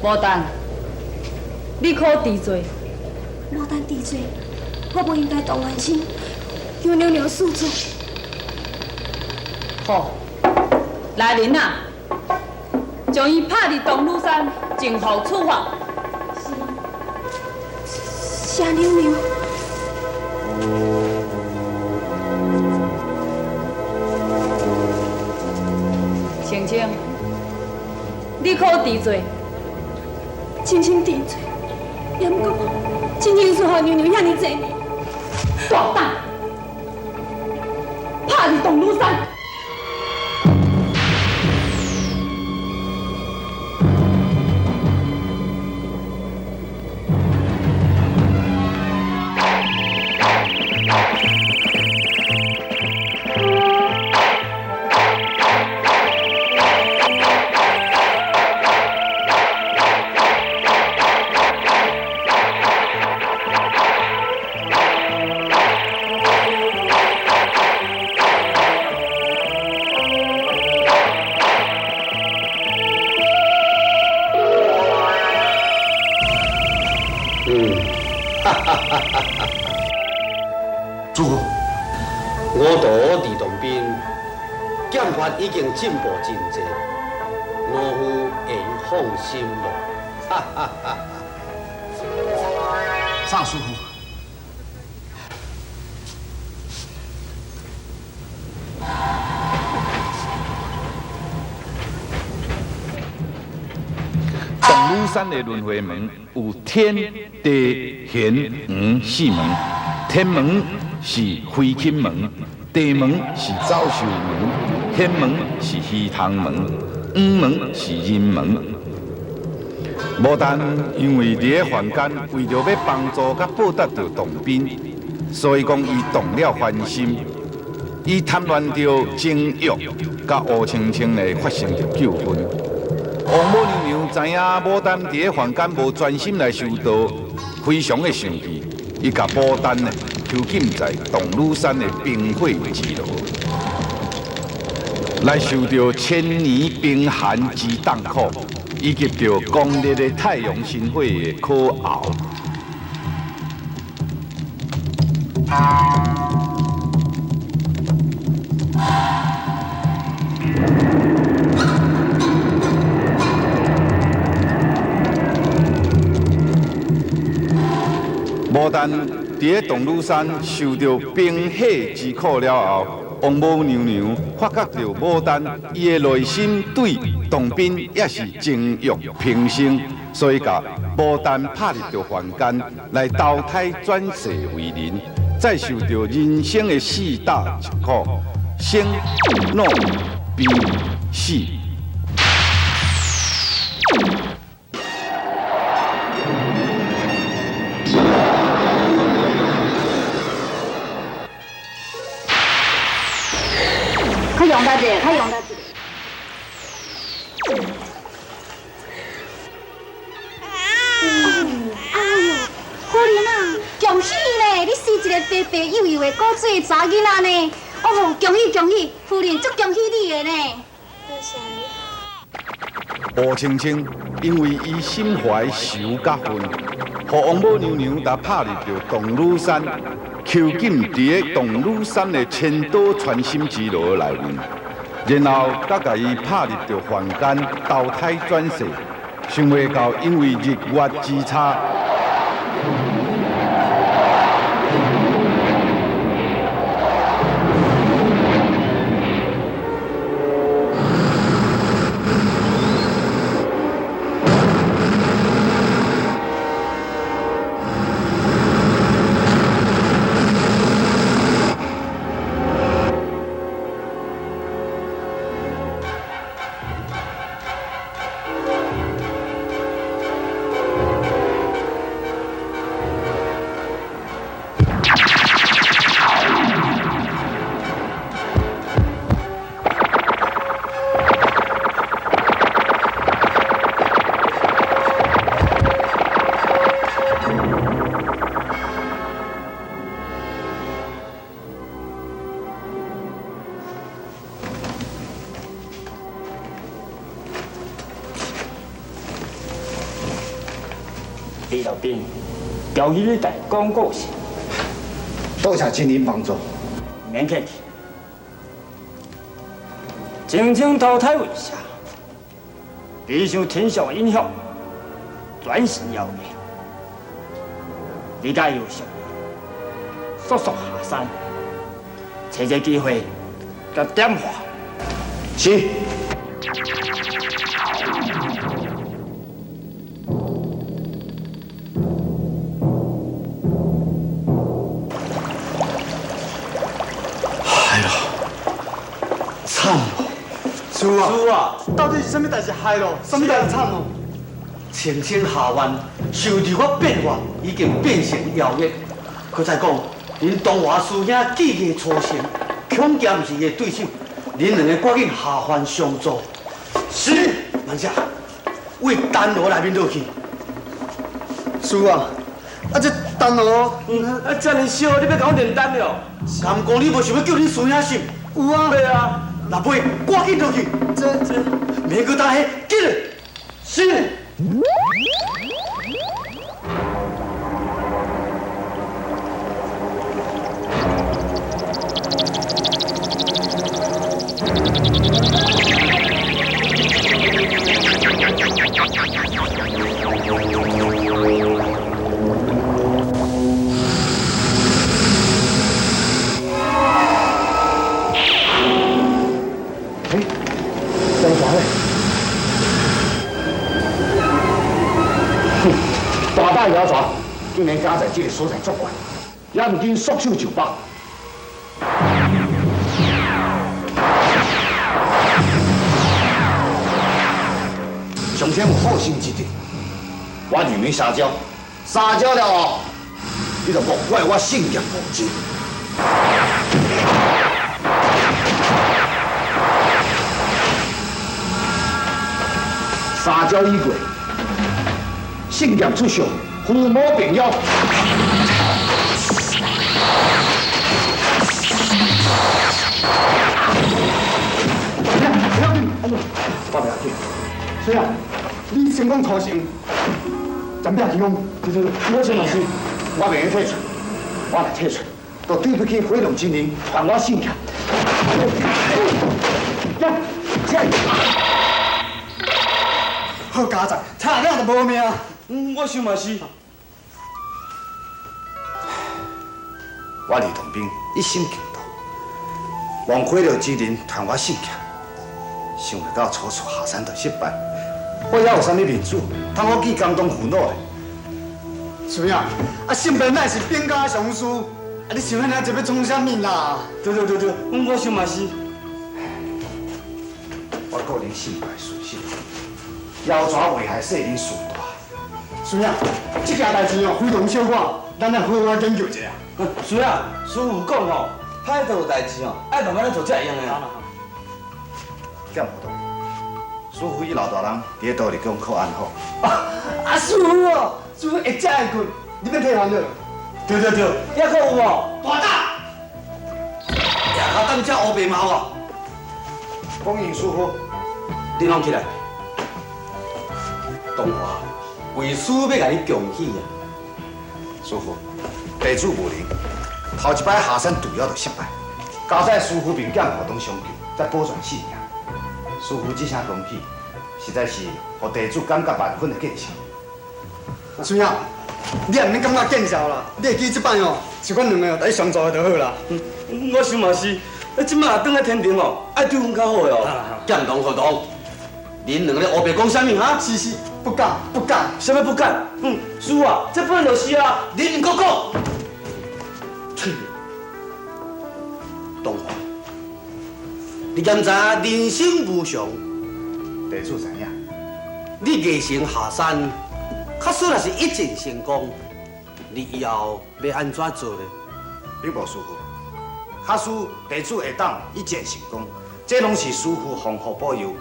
牡丹，你可知罪？牡丹知罪，我無應該動凡心，求娘娘恕罪。好，來人啊，將伊拍入銅鑄山，正法處罰。是，謝娘娘。青青，你可知罪？青青知罪，也毋過青青侍候娘娘遐爾濟年，大膽，拍入銅鑄山。主公，我徒李洞賓劍法已經進步真濟，老夫會放心咯。哈哈哈！尚師傅，銅鑄山的輪迴門有天、地、玄、黃四門，天門是飛禽門，地門是走獸門，天門是魚蟲門，黃門是人門。牡丹因為佇咧凡間為著欲幫助佮報答著洞賓，所以講伊動了凡心，伊貪戀著情欲，佮烏青青呢發生著糾紛。王母娘娘知影牡丹佇咧凡間無專心來修道，非常的生氣，伊共牡丹呢囚禁在銅鑄山的冰火之牢，來受著千年冰寒之凍苦，以及著強烈的太陽神火的烤熬。牡丹佇咧銅鑄山受著冰火之苦了後，王母娘娘發覺著牡丹伊的內心對洞賓也是情欲平生，所以共牡丹拍入著凡間來投胎轉世為人，再受著人生的四大疾苦：生、老、病、死。較用力者，較用力者。哎喲，夫人啊，恭喜呢！你生一个白白幼幼的古錐查囡仔呢！哦，恭喜恭喜，夫人足恭喜你的呢！多謝你。烏青青因為伊心懷仇佮恨，予王母娘娘共拍入著銅鑄山，囚禁佇咧銅鑄山的千島傳心之爐內面，然後閣共伊拍入著凡間投胎轉世，想袂到因為日月之差。李道斌，恭喜你大功告成。多谢真人帮助。免客气。青青投胎为蛇，你受天上影响，转成妖孽。你佮有上，速速下山，揣这机会，共点化。是。害咯，惨咯！师父啊，师父啊，到底是啥物代志害咯？啥物代志惨咯？青青下凡受着我变化，已经变成妖孽。阁再讲，恁东华师兄技艺初成，恐惊毋是伊的对手。恁两个赶紧下凡相助。是，万姐，为丹炉内面落去。师父啊，啊这丹炉，啊遮尔烧，你欲共我炼丹了？敢讲你无想欲救恁师兄是？有啊。对啊，若袂，赶紧落去。这，免阁担心，紧来。是。大胆妖蛇竟然敢在这个所在作怪，也毋紧束手就缚。上天有好心之地，我让你三招，三招了后，你就莫怪我圣剑无情。三招已过，圣剑出鞘，伏魔并妖。我袂要紧。师啊，你先讲初成，前壁去讲，对对对，我先来是，我袂用退出，我若退出，就对不起火龙真人传我圣剑。好佳哉，差点就无命。嗯，我想嘛是。我李同斌一心求道，望火龙真人传我圣剑，想袂到初次下山就失败，我犹有啥物面子通好见江东父老咧？师兄，啊，圣边乃是兵家常事，啊，你想遐尔济欲创啥物啦？对对对对，我想嘛是。我个人胜败事实，妖蛇危害世人事大。师兄，这件代志哦，非同小可，咱来好好研究一下。师兄，师父讲吼，歹做代志吼，爱慢慢来做才会用的。剑无道，师父与老大人伫咧道里讲可安好。啊，师父哦，师父会食会睏，你免替烦恼。对对对，抑阁有无？大胆！夜到当遮乌白毛啊！恭迎师父，你拢起来。东华，为师欲共你恭喜啊！师父，弟子无能，头一摆下山除妖就失败，加在师父凭剑法当相救，才保全性命。师父这声恭喜，实在是予弟子感觉万分的见笑。师兄，你也毋免感觉见笑啦，你会记这摆哦，是阮两个哦，来相助的就好啦。我想嘛是，啊，这摆转来天庭哦，爱对阮较好的哦。剑同学同，恁两个咧乌白讲啥物哈？是是，不敢不敢，啥物不敢？嗯，师父啊，这本来就是啊，恁毋阁讲。吹！东华，你敢知影人生无常？弟子知影。你艺成下山，假使若是一战成功，你以后欲按怎做呢？禀报师父，假使弟子会当一战成功，这拢是师父降福保佑，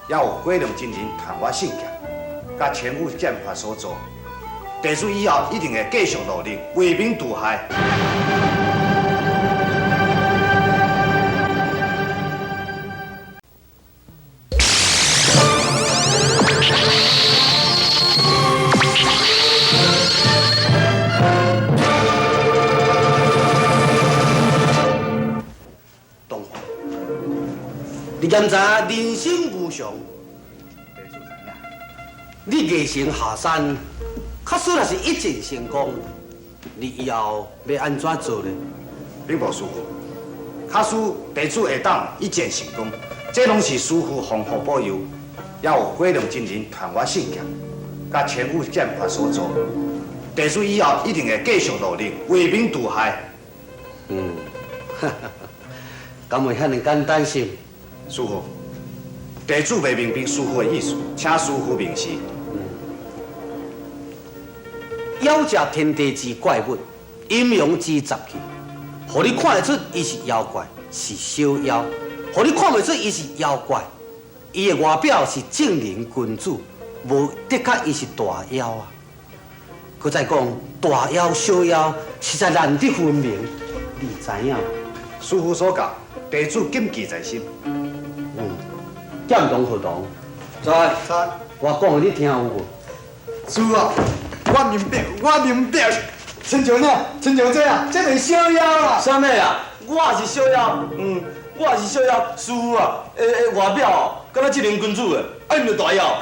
也有火龙真人传我圣剑，佮千夫剑法所助。弟子以后一定会继续努力，为民除害。你敢知影人生无常？你艺成下山，假使若是一战成功，你以后欲按怎做呢？禀报师父，假使弟子会当一战成功，这拢是师父降福保佑，也有火龙真人传我圣剑，佮千夫剑法所助。弟子以后一定会继续努力，为民除害。嗯，敢会遐尔简单是？师父，弟子袂明白师父的意思，请师父明示。妖食天地之怪物，阴阳之杂气，予你看会出伊是妖怪，是小妖；予你看袂出伊是妖怪，伊的外表是正人君子，无的确伊是大妖啊。阁再讲大妖小妖，实在难得分明，你知影？师父所教，弟子谨记在心。嗯，剑堂学堂，在在，我讲的你听有无？师父啊，我明白，我明白。亲像呢，亲像这啊，这就是小妖啦。啥物啊？我也是小妖，嗯，我也是小妖。师父啊，外表哦，敢若正人君子的，啊，伊毋就大妖。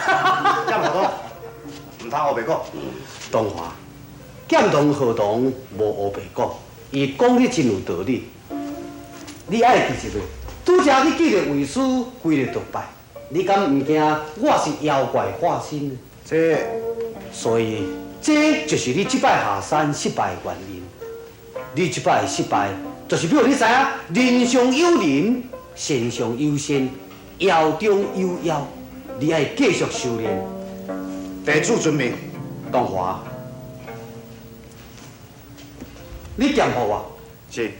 剑学堂，毋通乌白讲。东华，剑堂学堂无乌白讲，伊讲得真有道理。你爱记一个，拄才你记得为师规个独败，你敢毋惊我是妖怪化身呢？这，所以这就是你这摆下山失败的原因。你这摆失败，就是表你知影，人上有人，仙上有仙，妖中有妖，你爱继续修炼。弟子遵命。东华，你剑予我。是。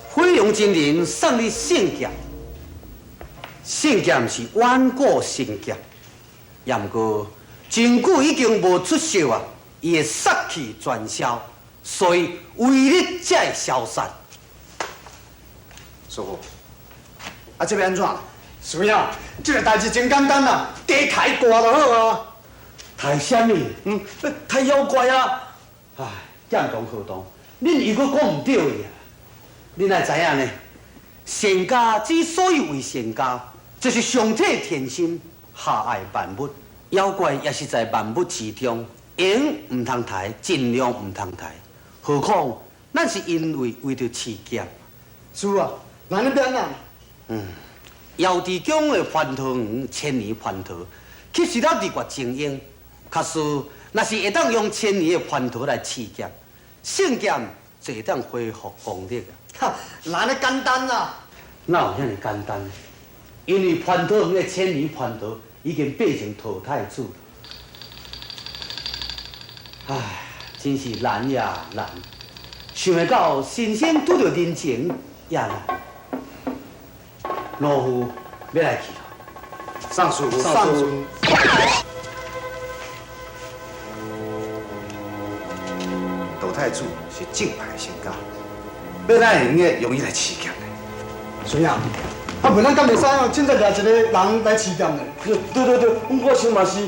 火龙真人送你圣剑，圣剑是远古神剑，也毋过真久已经无出世啊，伊的杀气全消，所以威力才会消散。师父，啊，这欲按怎？师兄，这个代志真简单啦，加抬挂就好啊。抬啥物？嗯，抬妖怪啊！唉，剑堂学堂，恁又阁讲毋对去啊！恁爱知影呢？仙家之所以为仙家，就是上体天心，下爱万物。妖怪也是在万物之中，闲毋通抬，尽量毋通抬。何况咱是因为为著试剑。师父啊，那恁欲按怎？嗯，瑶池宫的蟠桃园，千年蟠桃，吸收了日月精英。假使若是会当用千年的蟠桃来试剑，圣剑就会当恢复功力啊！哈，哪呢简单啊？哪有遐尔简单？因为蟠桃园的千年蟠桃已经变成淘汰子了。唉，真是难呀难！想会到神仙拄著人情也难。老夫欲来去了。送师父。送师父。道太子是正派仙家，欲哪会用得用伊来试剑呢？师兄，啊，无咱敢袂使哦，凊彩掠一个人来试剑呢？对对对，我想嘛是。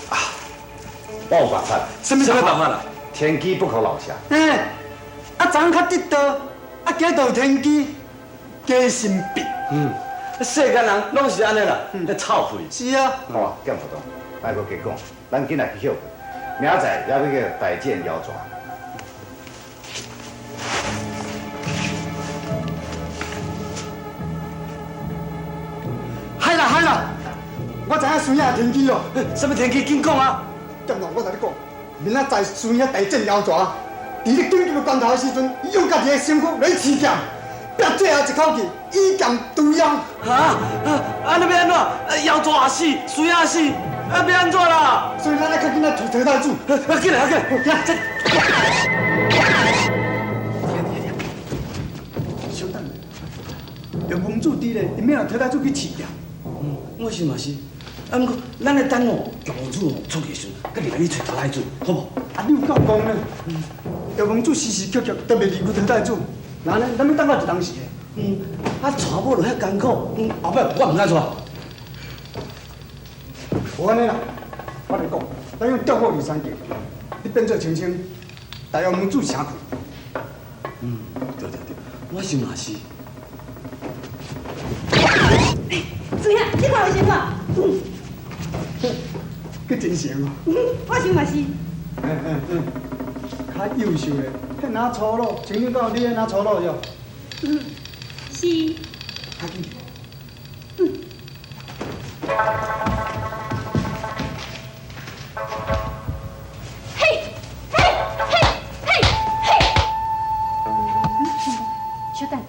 啊，我有办法。什么办法啦？天机不可漏泄。欸，啊，昨昏较得道，啊，今日就有天机，加神秘。嗯，世间人拢是按呢啦，咧臭屁。是啊。好啊，剑学堂，莫阁加讲，咱紧来去歇困，明仔载犹欲去大战妖蛇。嗨啦嗨啦，我知影师兄的天机哦。什么天机？紧讲啊！剑龙，我共你讲，明仔载师兄大战妖蛇，伫咧紧急的关头的时阵，伊用家己的身躯来试剑，拼最后一口气，以剑除妖。哈？啊，按呢欲按怎？妖蛇也死，师兄也死，啊，欲按怎啦？所以咱爱较紧来提陶太子。啊，紧来，紧来，这。稍等，药王子伫咧，伊免让陶太子去试剑。嗯，我想嘛是。啊，毋过咱咧等哦，药王子哦出去时阵，阁入来去揣陶太子，好无？啊，你有够戆呢？药王子时时刻刻都袂离开陶太子，那呢，咱欲等到一当时的。嗯，啊，娶某就遐艰苦，嗯，后摆我毋敢娶。无按呢啦，我来讲，咱用调虎离山计，你变做青青，大药门主啥气？嗯，对对对，我想嘛是。师兄，你看有啥看？阁真成哦。我想嘛是。较优秀的，彼若粗鲁，清清讲你彼若粗鲁哟。嗯，是。较紧。嗯。嘿，嘿，嘿，嘿，嘿。稍等。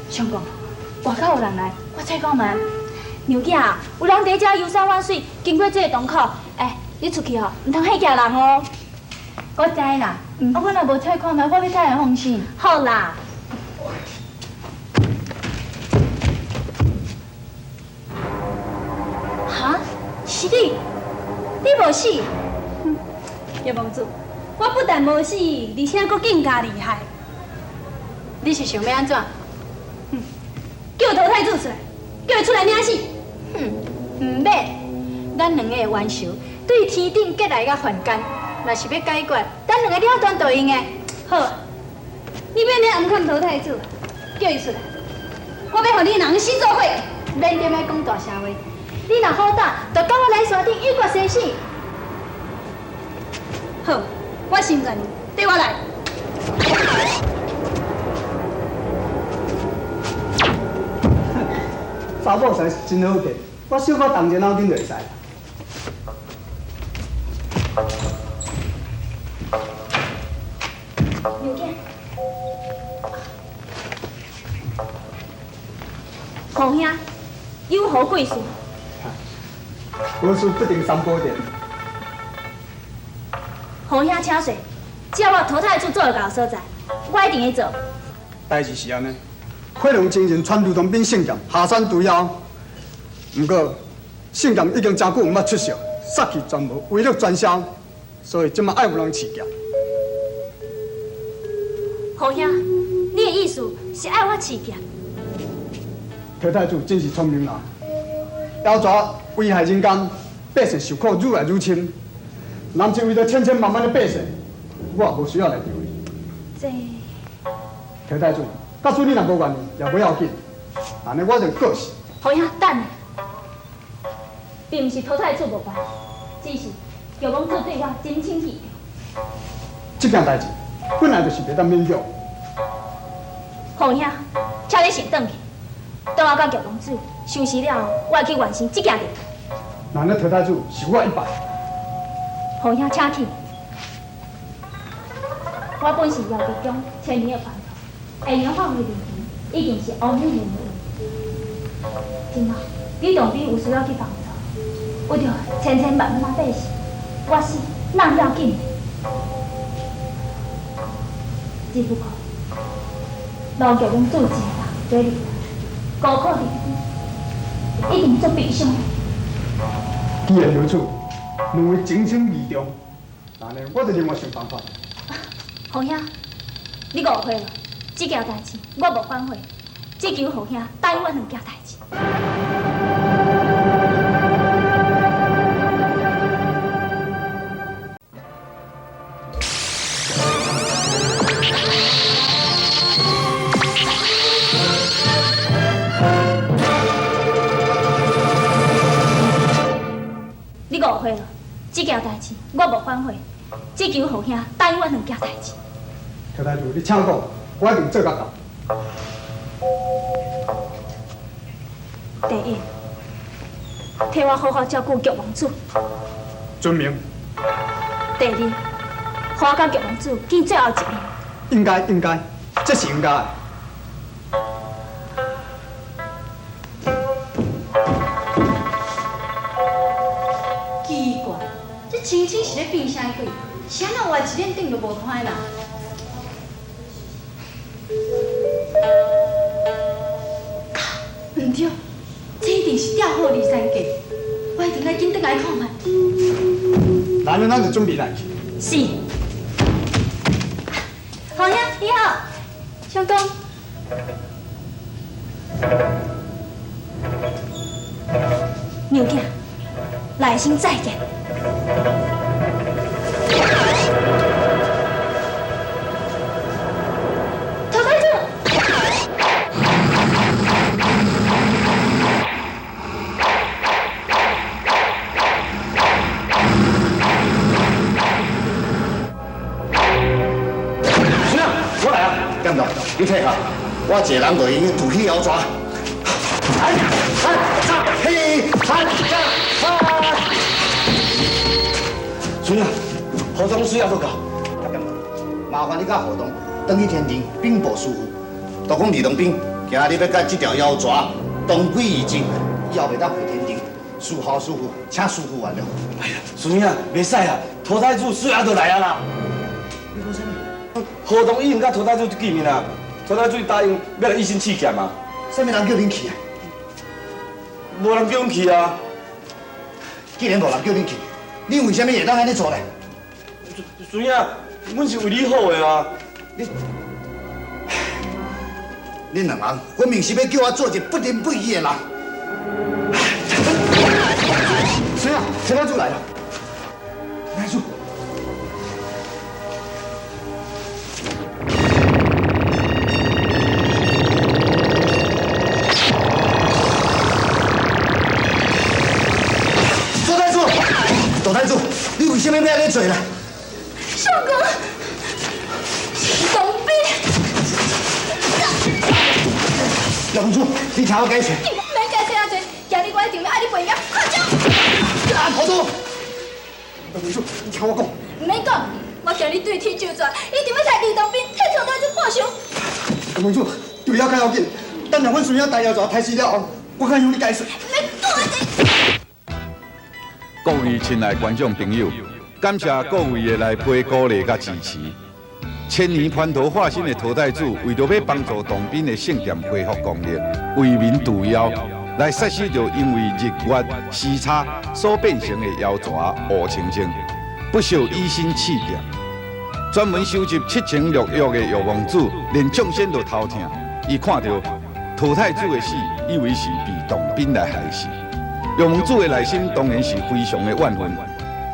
相公，外口有人来，我揣看觅。娘囝，有人伫遮游山玩水，经过这个洞口，欸，你出去吼，毋通吓惊人哦。我知啦，啊，我若无揣看觅，我欲怎会放心？好啦。哈？是你？你无死？叶公子，我不但无死，而且阁更加厉害。你是想欲按怎？叫陶太子出来，叫伊出来领死。哼，毋免，咱两个的冤仇对天顶结来到凡间，若是欲解决，咱两个了断就用的。好，你欲领暗藏陶太子，叫伊出来，我欲予恁两个死做伙。免踮咧讲大声话，你若好胆，就佮我来山顶一决生死。好，我成全你，缀我来。查某实真好嫁，我小可动一脑筋就会使。娘囝，侯兄，有何贵事？无事不登三宝殿。侯兄请说，只要我陶太子做会到的所在，我一定会做。代志是按呢。火龙真人传刘唐敏圣剑下山除妖，毋过圣剑已经真久毋捌出世，杀气全无，威力全消，所以这马爱有人试剑。侯兄，你的意思是爱我试剑？陶太子真是聪明人，妖蛇危害人间，百姓受苦愈来愈深。若毋是为著千千万万的百姓，我也无需要来求伊。这陶太子。假使你若无愿意，也无要紧，按呢我就过世。侯兄，等下，并毋是陶太子无关，只是玉王子对我真亲切。这件代志本来就是袂当勉强。侯兄，请你先转去，等我佮玉王子相识了后，我会去完成这件代志。那呢，陶太子受我一拜。侯兄，请起。我本是姚地宫千年的传统。下阳范围面前已经是乌黑的模样。今仔李洞宾有需要去帮助，为著千千万万百姓，我死哪要紧？只不过老玉公子一个人做哩，孤苦伶仃，一定足悲伤。既然如此，两位情深意重，那呢，我就另外想办法。侯兄，你误会了。这件代志我无反悔，只求侯兄答应我两件代志。你误会了，这件代志我无反悔，只求侯兄答应我两件代志。陶太子，你请讲。我一定做甲到。第一，替我好好照顾玉王子。遵命。第二，予我佮玉王子见最后一面。应该，应该，这是应该的。奇怪，这青青是咧变啥鬼？是按怎画一脸顶就无看的人？毋对，这一定是调虎离山计，我一定爱紧转来看觅。那咱就准备来去。是。侯兄，你好，相公。娘囝，来生再见。你睇下，我一个人就已經屠起妖蛇。嘿，哈，哈，孙啊，何东水也都到。麻烦你佮何东转去天庭禀报师父，就讲吕洞宾今日欲佮这条妖蛇同归于尽，以后袂当回天庭。事后师父，请师父原谅。哎呀，孙啊，袂使啊，陶太子水也都来啊啦。你讲啥物？何东已经佮陶太子见面啊，陶太子答应欲来以身试剑啊。啥物人叫恁去啊？无人叫阮去啊。既然无人叫恁去，你为啥物会当按呢做呢？孙啊，阮是为你好的啊。恁两人分明是欲叫我做一个不仁不义的人。谁啊？陈太子来了。太子。左太子，左太子，你为啥物欲按呢做啦？相公，董斌。六公主，你听我解释。免解释遐济，今日我一定欲爱你陪伊快走！啊，婆祖，六公主，你听我讲。毋免讲，我今日对天咒诅，一定欲替吕洞宾替陶太子报仇。六公主，对了较要紧，等下阮孙仔大妖蛇杀死了后，我较向你解释。免讲各位亲爱观众朋友，感谢各位的来批鼓励佮支持。千年蟠桃化身的陶太子，为著欲帮助洞宾的圣剑恢复功力，为民除妖，来杀死著因为日月时差所变成的妖蛇乌青青，不惜以身试剑。专门收集七情六欲的药王子，连众仙都头疼。伊看著陶太子的死，以为是被洞宾来害死。药王子的内心当然是非常的怨恨。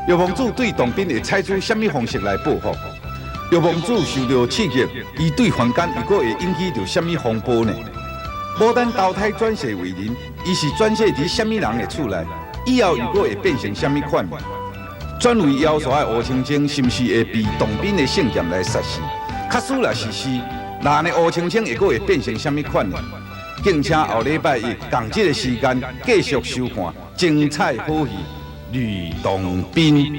药王子对洞宾会采取啥物方式来报复？药王子受著刺激，伊对凡间又阁会引起著啥物风波呢？牡丹投胎转世为人，伊是转世伫啥物人的厝内？以后又阁会变成啥物款？转为妖蛇的乌青青，是毋是会被洞宾的圣剑来杀死？假使若是是，那按呢乌青青又阁会变成啥物款呢？敬请后礼拜一仝这个时间继续收看精彩好戏《吕洞宾》。